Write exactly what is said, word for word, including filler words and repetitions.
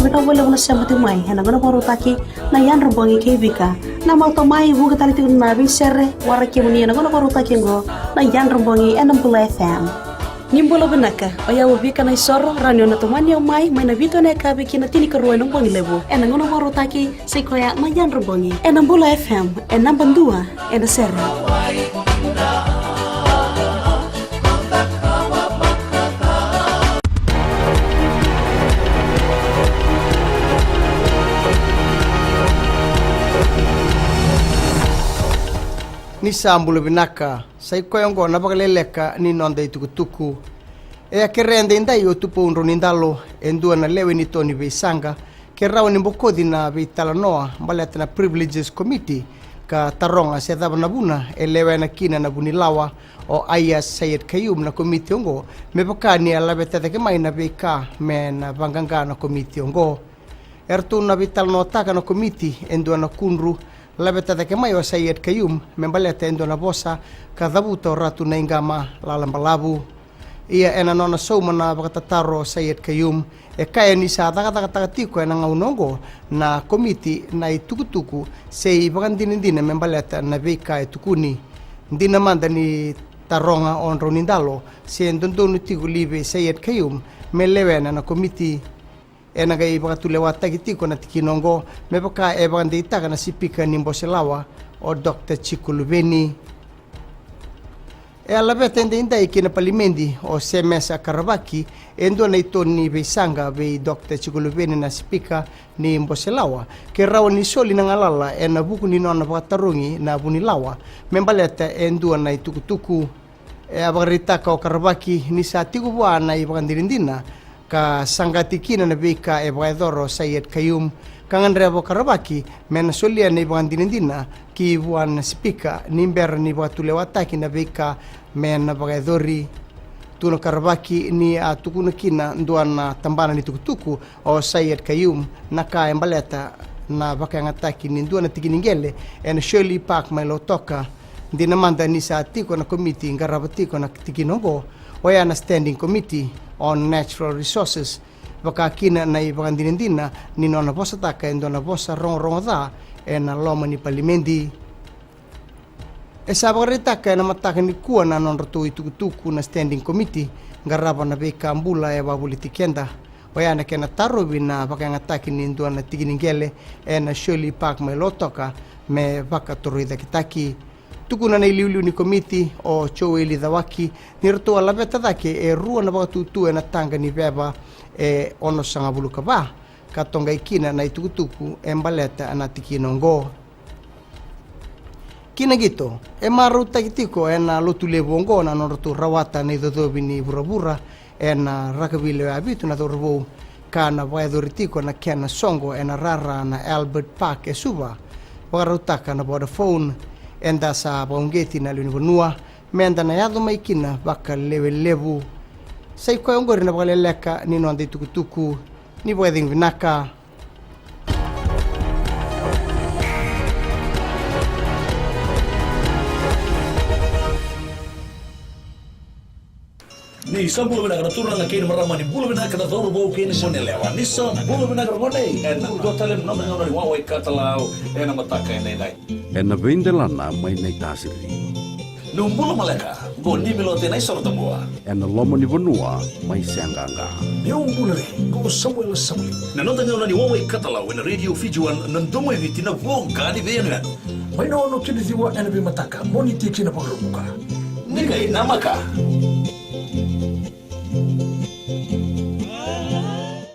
Vinaka vakalevu na sema tiko mai ena gauna vakarautaki na Yadra Bogi kei Vika. Na mautau mai vuki tale tiko na veisere, waraki kemuni ena gauna vakarautaki oqo na Yadra Bogi ena Bula F M. Ni bula vinaka, o yau o Vika Naisoro, rawa ni o na tomani au mai, mai na vitu ena yakavi ki na tinikarua ena bogi levu. Ena gauna vakarautaki, sa i koya na Yadra Bogi ena Bula F M, e naba dua ena sere. Ni sa bula vinaka, sa i koya oqo na vakaleleka ni noda itukutuku. E a kerea edaidai o Tupou Draunidalo, e dua na lewe ni to ni veisaqa, ke rawa ni bokoci na veitalanoa baleta na Privileges Committee, ka taroga se cava na vuna e lewena kina na vunilawa o Aiyaz Sayed-Khaiyum na komiti oqo, me vaka ni a laveta cake mai na veika me na vaqaqa na komiti oqo. Eratou na veitalanoataka na komiti e dua na kudru, laveta cake mai o Sayed-Khaiyum me baleta e dua na vosa ka cavuta o Ratu Naiqama Lalabalavu. Ia ena nona sauma na vakatataro o Sayed-Khaiyum, e kaya ni sa cakacakataka tiko ena gauna oqo na komiti na itukutuku se ivakadinadina me baleta na veika e tukuni. Dina mada ni taroga o Draunidalo se dodonu tiko li vei Sayed-Khaiyum me lewena na komiti. Ena qai vakatulewataki tiko na tikina oqo me vaka e vakadeitaka na sipika ni Boselawa o Doctor Jiko Luveni. E a laveta edaidai ki na palimedi o Semesa Karavaki, e dua na ito ni veisaqa, vei Doctor Jiko Luveni na sipika ni Boselawa, ke rawa ni soli na galala ena vuku ni nona vakatarogi na vunilawa me baleta e dua na itukutuku. E a vakaraitaka o Karavaki ni sa tiko vua na ivakadinadina ka saqati kina na veika e vakayacora o Sayed-Khaiyum, ka gadreva o Karavaki me na solia na ivakadinadina ki vua na sipika ni bera ni vakatulewataki na veika me na vakayacori. Tukuna o Karavaki ni a tukuna kina dua na tabana ni tukutuku o Sayed-Khaiyum na ka e baleta na vakayagataki ni dua na tiki ni qele ena Shirley Park mai Lautoka. Dina mada ni sa tiko na komiti qarava tiko na tikina oqo, oya na Standing Committee on Natural Resources, vaka kina na ivakadinadina ni nona vosataka e dua na vosa rogorogo ca ena loma ni palimedi. E sa vakaraitaka ena mataka nikua na nodratou itukutuku na Standing Committee qarava na veika bula e vakavoliti keda, oya na kena tarovi na vakayagataki ni dua na tiki ni qele ena Shirley Park mai Lautoka me vakatorocaketaki. Tukuna na iliuliu ni komiti o Joeli Cawaki ni ratou a laveta cake e rua na vakatutu ena taqa ni veva e onosagavulu ka va, ka toqai kina na itukutuku e baleta na tikina oqo. Ki na qito, e marautaki tiko ena Lotulevu oqo na nodratou rawata na icocovi ni vuravura ena rakavi lewe vitu na cauravou, ka na vakayacori tiko na kena soqo ena rara na Albert Park e Suva, vakarautaka na Vodafone. Eda sa vakauqeti na lewenivanua meda na yaco mai kina vakalewelevu. Sa i koya oqori na vakaleleka ni noda itukutuku. Ni vakacegu vinaka. Ni sa bula vinaka na turaga kei na marama, ni bula vinaka na cauravou kei na goneyalewa. Ni sa bula vinaka na gone, ena dua tale na noda gauna ni wawa i katalau ena mataka edaidai. Ena veidelana mai Naitasiri. Ni bula maleka, qo Nimi Lote Naisorotabua. Ena loma ni vanua mai Seaqaqa. Ni bula re, qo Samuela Sauli. Na noda gauna ni wawa i katalau ena Radio Fiji One, na domo i Viti, na voqa ni veiyanuyanu. Mai na ono ki na ciwa ena veimataka, Moniti ki na Vakaraubuka. Ni qai namaka.